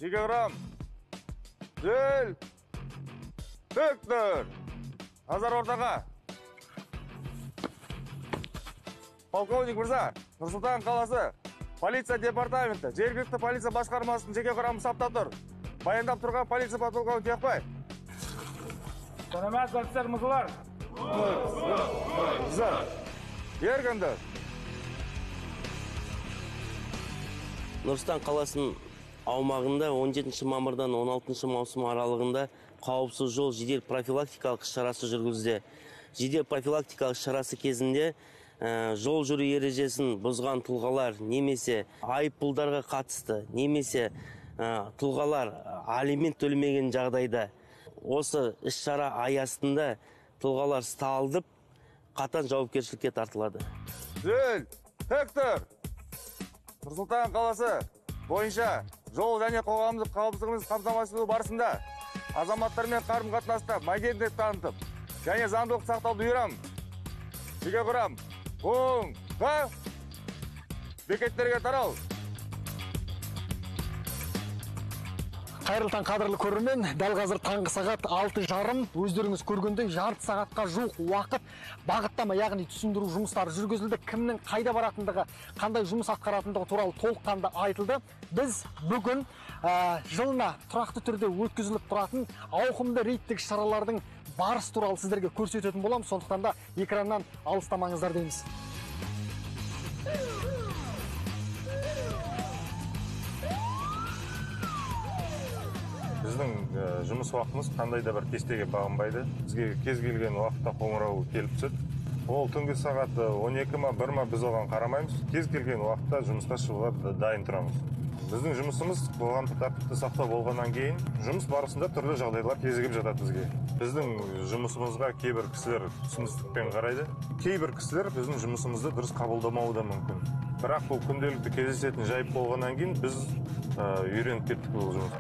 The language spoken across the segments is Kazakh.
Жеке құрам. Жел. Тік. Назар ортаға. Полковник мырза, Нұр-Сұлтан қаласы полиция департаменті, жергілікті полиция басқармасының жеке құрамы сапта тұр. Баяндап тұрған полиция подполковник Тұяқбай. Саламатсыз, офицер мырзалар. Мырза. Ергінді. Нұр-Сұлтан қаласының аумағында 17 мамырдан 16 маусым аралығында қауіпсіз жол жедел профилактикалық шарасы жүргізілді. Жедел профилактикалық шарасы кезінде жол жүру ережесін бұзған тұлғалар немесе айыппұлдарға қатысты, немесе тұлғалар алимент төлемеген жағдайда осы іс-шара аясында тұлғалар ұсталып, қатаң жауапкершілікке тартылады. Жел, тік тұр. Нұр-Сұлтан қаласы бойынша жол және қоғамдық қауіпсіздігімізді қамтамасыз ету барысында азаматтармен қарым-қатынаста мәдениет танытып және заңдылықты сақтауды бұйырамын. Жеке құрам, оңға, бекеттерге тарау. Қайырлы таң, қадірлі көрермен. Дәл қазір таңғы сағат 6:30. Өздеріңіз көргендей жарты сағатқа жуық уақыт бағыттама, яғни түсіндіру жұмыстары жүргізілді. Кімнің қайда баратындығы, қандай жұмыс атқаратындығы туралы толыққанды айтылды. Біз бүгін жылына тұрақты түрде өткізіліп тұратын ауқымды рейдтік шаралардың барысы туралы сіздерге көрсететін боламыз. Сондықтан да экраннан алыстамаңыздар дейміз. Біздің жұмыс уақытымыз қандай да бір кестеге бағынбайды. Бізге кез келген уақытта қоңырау келіп түседі. Ол түнгі сағат 12 ма, 1 ма, біз оған қарамаймыз. Кез келген уақытта жұмысқа шығуға дайын тұрамыз. Біздің жұмысымыз қоғамдық тәртіпті сақтау болғаннан кейін жұмыс барысында түрлі жағдайлар кезігіп жатады бізге. Біздің жұмысымызға кейбір кісілер түсіністікпен қарайды. Кейбір кісілер біздің жұмысымызды дұрыс қабылдамауы да мүмкін. Бірақ бұл күнделікті кездесетін жайт болғаннан кейін біз үйреніп кеттік бұл жұмысқа.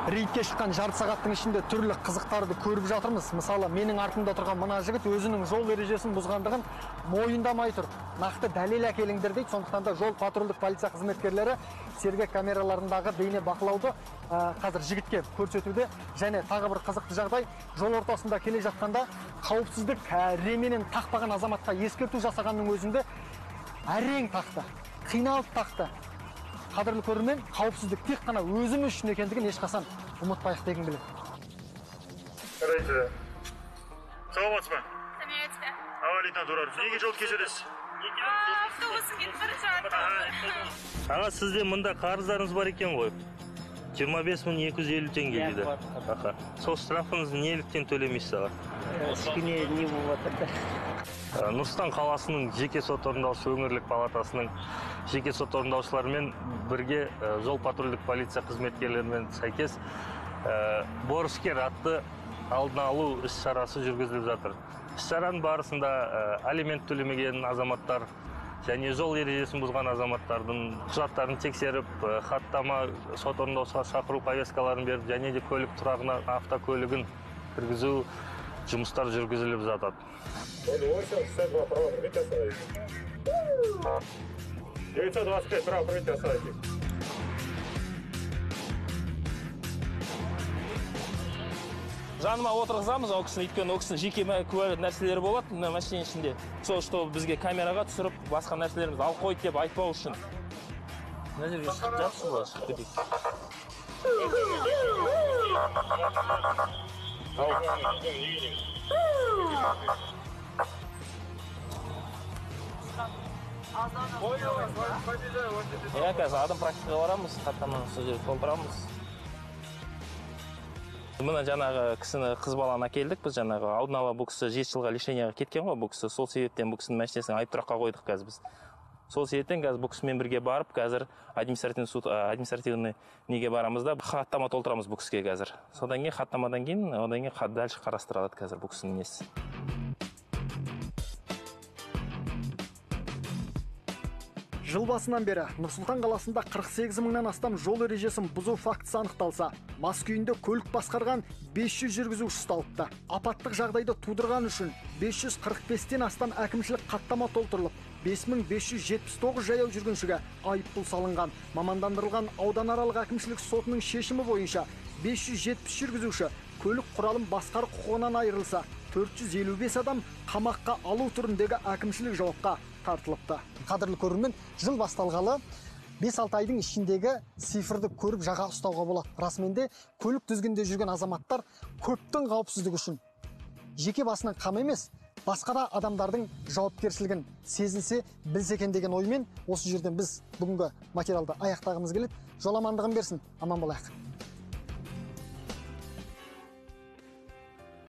Рейдке шыққан жарты сағаттың ішінде түрлі қызықтарды көріп жатырмыз. Мысалы, менің артымда тұрған мына жігіт өзінің жол ережесін бұзғандығын мойындамай тұр. Нақты дәлел әкеліңдер дейді. Сондықтан да жол патрульдік полиция қызметкерлері сергек камераларындағы бейне бақылауды қазір жігітке көрсетуде. Және тағы бір қызықты жағдай, жол ортасында келе жатқанда қауіпсіздік ременін тақпаған азаматқа ескерту жасағанның өзінде әрең тақты, қиналып тақты. Қадірлі көрермен, қауіпсіздік тек қана өзіміз үшін екендігін ешқашан ұмытпайық дегім келеді. Жарайды. Саламатсыз ба? Сәлеметсіз бе? Аға лейтенант Оралов, неге жол кеседесіз? Автобусым кетіп бара жатыр. Аға, сізде мында қарыздарыңыз бар екен ғой. 25 250 теңге дейді. Аха. Сол штрафыңызды неліктен төлемейсіз, аға? Кішкене не болып жатыр. Нұр-Сұлтан қаласының жеке сот орындаушы өңірлік палатасының жеке сот орындаушыларымен бірге жол патрульдік полиция қызметкерлерімен сәйкес борышкер атты алдын алу іс-шарасы жүргізіліп жатыр. Іс-шараның барысында алимент төлемеген азаматтар және жол ережесін бұзған азаматтардың құжаттарын тексеріп, хаттама сот орындаушыға шақыру повесткаларын беріп, және де көлік тұрағына автокөлігін кіргізу жұмыстар жүргізіліп жатады. 862 право пройти остановить. 925 право пройти остановить. Жаныма отырғызамыз ол кісіні, өйткені ол кісінің жеке куәлік нәрселері болады мына машинаның ішінде. Сол, что бізге камераға түсіріп, басқа нәрселерімізді алып қойды деп айтпау үшін. Мына жерге шығып жатсыз ғой, шығып кетейік. Иә, қазір адам практикаға барамыз, хаттаманы сол жерге толтырамыз. Мына жаңағы кісіні, қыз баланы әкелдік біз, жаңағы алдын ала бұл кісі 7 жылға лишениеға кеткен ғой бұл кісі. Сол себептен бұл кісінің машинасын айып тұраққа қойдық қазір біз. Сол себептен қазір бұл кісімен бірге барып, қазір административный суд, административный неге барамыз да, хаттама толтырамыз бұл кісіге қазір. Содан кейін хаттамадан кейін, одан кейін дальше қарастырылады қазір бұл кісінің несі. Жыл басынан бері Нұр-Сұлтан қаласында 48 мыңнан астам жол ережесін бұзу фактісі анықталса, мас күйінде көлік басқарған 500 жүргізуші ұсталыпты. Апаттық жағдайды тудырған үшін 545-тен астам әкімшілік хаттама толтырылып, 5579 жаяу жүргіншіге айыппұл салынған. Мамандандырылған ауданаралық әкімшілік сотының шешімі бойынша 570 жүргізуші көлік құралын басқару құқығынан айырылса, 455 адам қамаққа алу түріндегі әкімшілік жауапқа тартылыпты. Қадірлі көрермен, жыл басталғалы 5-6 айдың ішіндегі цифрды көріп жаға ұстауға болады. Расымен де көлік тізгінде жүрген азаматтар көптің қауіпсіздігі үшін жеке басының қамы емес, басқа да адамдардың жауапкершілігін сезінсе, білсе екен деген оймен осы жерден біз бүгінгі материалды аяқтағымыз келеді. Жол амандығын берсін, аман болайық.